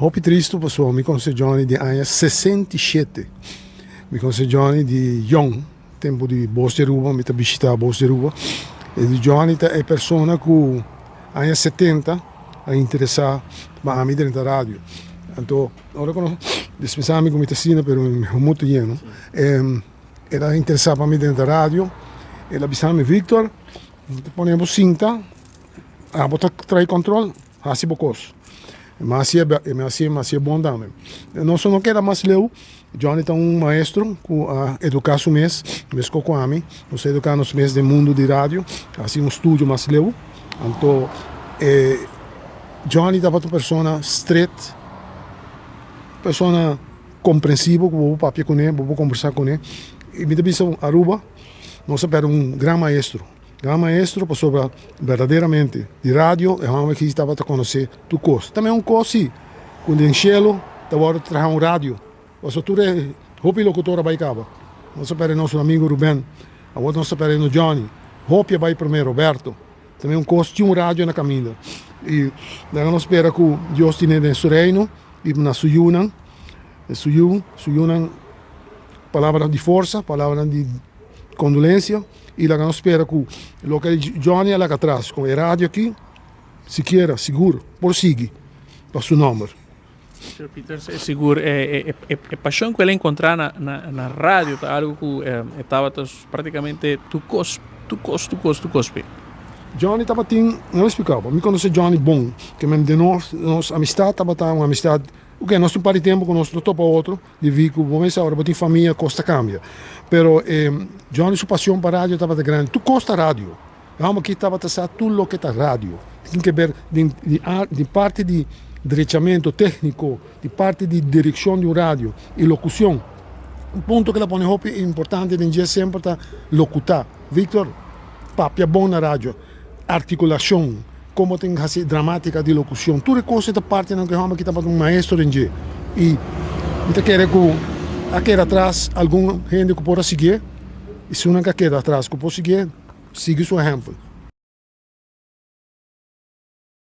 Hopi tristu pasobra mi konosé Johnny di aña 67. Mi konosé Johnny di yong, tempu di Bos di Aruba, mi ta bishitá Bos di Aruba. E di Johnny ta e persona ku aña 70 a interesá pa ami drenta radio. Anto ora ku nos dispensá mi ku mi ta asina pero mi humor ta yeno. El a interesá pa mi drenta radio, el a bisa mi, Victor, mi ta pone bo sinta, abo ta trae control. Hasi bo kos. Mi hasié, mi hasié, mi hasié bon tambe. Nos no keda mas leu. Johnny ta un maestro ku a eduká su mes, meskos ku ami. Nos a eduká nos mes den mundu di radio, hasi un studio mas leu. Anto e Johnny tabata un persona stret, persona komprensivo ku bo por papia kuné, bo por kombersá kuné. I mi ta bisa Aruba nos a pèrdè un gran maestro. Gran maestro pasobra berdaderamente di radio e homber aki tabata conoce tur cos. Tambe un cos si cu den cielo ta wordo traha un radio pasobra tur e hopi locutor a bay caba. Nos a perde nos amigo Ruben, awor nos ta perde Johnny, hopi a bay prome Roberto. Tambe un cos tin un radio na caminda y laga nos spera cu Dios tine den su reino y na su yunan, su yu, su yunan palabra di forsa, palabra di condolencia. Y laga nos spera cu loke Johnny a laga atras con e radio aki, sikiera, sigur, por sigui pa su nomber. Señor Pieters, e sigur e pasion cu el a encontra na radio ta algo cu e tabata practicamente tur cos, tur cos, tur cos, tur cos p'e. Johnny tabatin, no lo explica bo, mi conoce Johnny bon, ke men den nos, nos amistad tabata un amistad, oke, nos tin un par di tempo cu nos no topa otro, Debí ku bo mester ora bo tin famia kos ta kambia. Pero e Johnny su pasion pa radio tabata grandi. Tur kos ta radio. E hòmber aki tabata sa tur loke ta radio. Tin ke ber den di parti di drechamentu tékniko, di parti di direkshon di un radio i lokushon. Un punto ku el a pone hopi importante den dje semper ta lokutá. Victor, papia bon na radio. Artikulashon, komo tin hasi dramatika di lokushon, tur e kos ei ta partinan ku e hòmber aki tabata un maestro den dje. I mi ta kere ku a keda atras algun hende ku por a siguié, i si nan ka keda atras ku por siguié, sigui su ehèmpel.